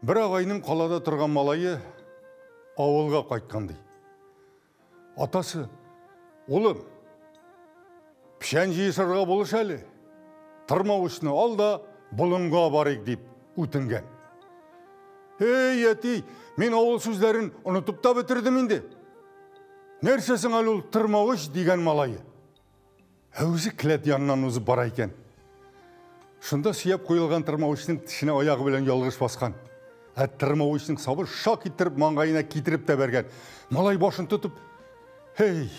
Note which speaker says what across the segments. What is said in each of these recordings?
Speaker 1: Бер агайның калада торган малае авылга кайткан ди. Атасы, улым, печән җыешырга булыш әле. Тырмавычны ал да болынга барыйк дип үтенгән. Эй, әти, мин авыл сүзләрен онытып та бетердем инде. Нәрсә соң әле ул тырмавыч дигән малае? Ә үзе келәт яныннан узып бара икән. Шунда сөяп куелган тырмавычның тешенә аягы белән ялгыш баскан. Ә тырмавычның сабы шак иттереп маңгаена китереп тә бәргән. Малай башын тотып, "Һей,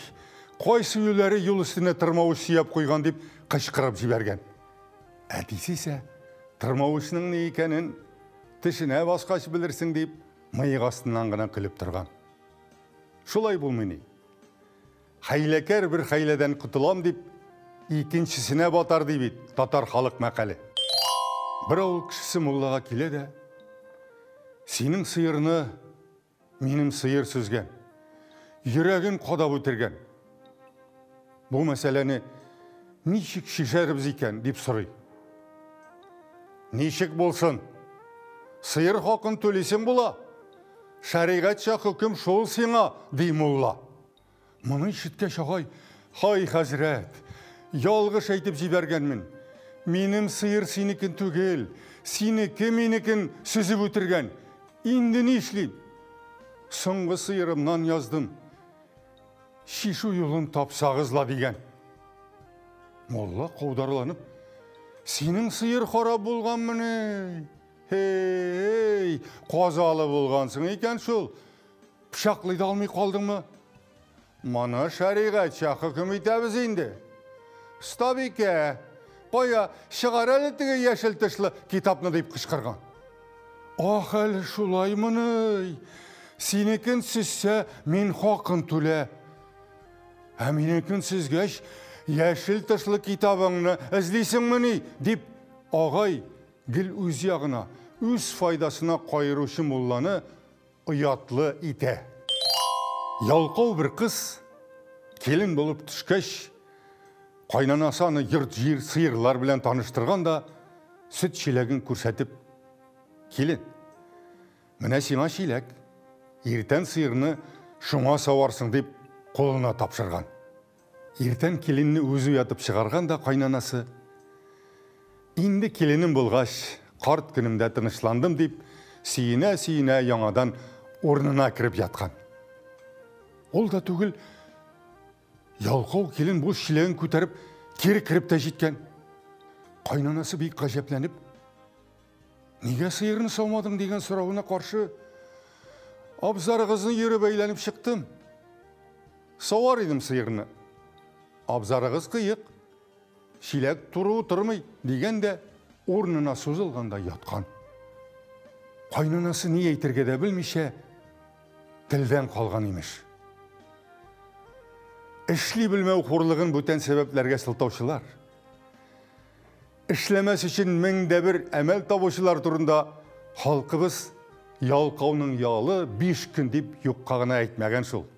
Speaker 1: кайсы юләре юл өстенә тырмавыч сөяп куйган?" дип кычкырып җибәргән. Әтисе исә, тырмавычның ни икәнен тешенә баскач белерсең дип, мыек астыннан гына көлеп торган. Шулай булмый ни? Хәйләкәр бер хәйләдән котылам дип, икенчесенә батар ди бит татар халык мәкале. Бер авыл кешесе муллага килә дә, синең сыерны минем сыер сөзгән, йөрәген кадап үтергән. Бу мәсьәләне ничек чишәрбез икән, дип сорый. Ничек булсын? Сыер хакын түлисең була. Шәригатьчә хөкем шул сиңа, ди мулла. Моны ишеткәч, агай, Хай, хәзрәт, ялгыш әйтеп җибәргәнмен. Минем сыер синекен түгел, синеке минекен сөзеп үтергән. Инде нишлим? Соңгы сыерымнан яздым. Чишү юлын тапсагыз ла, дигән. Мулла каударланып, синең сыер харап булганмыни? Һей, казалы булгансың икән шул. Пычаклый да алмый калдыңмы? Моны шәригатьчә хөкем итәбез инде. Остабикә, кая, чыгар әле теге яшел тышлы китапны дип кычкырган. Ах, әле шулаймыни? Синекен сөзсә, мин хакын түлә. Ә минекен сөзгәч, яшел тышлы китабыңны эзлисеңмени? Дип, агай гел үз ягына, үз файдасына каеручы мулланы оятлы итә. Ялкау бер кыз килен булып төшкәч, кайнанасы аны йорт-җир, сыерлар белән таныштырган да, сөт чиләген күрсәтеп, килен, менә сиңа чиләк, иртән сыерны шуңа саварсың, дип кулына тапшырган. Иртән киленне үзе уятып чыгарган да кайнанасы, инде киленем булгач, карт көнемдә тынычландым дип, сөенә-сөенә яңадан урынына кереп яткан. Ул да түгел, ялкау килен буш чиләген күтәреп, кире кереп тә җиткән. Кайнанасы бик гаҗәпләнеп, нигә сыерны саумадың дигән соравына каршы, абзарыгызны йөреп әйләнеп чыктым. Савар идем сыерны. Абзарыгыз кыек. Чиләк туры утырмый, дигән дә урынына сузылган да яткан. Кайнанасы ни әйтергә дә белмичә, телдән калган имеш. Эшли белмәү хурлыгын бүтән сәбәпләргә сылтаучылар, эшләмәс өчен мең дә бер әмәл табучылар турында халкыбыз ялкауның ялы 5 көн дип юкка гына әйтмәгән шул.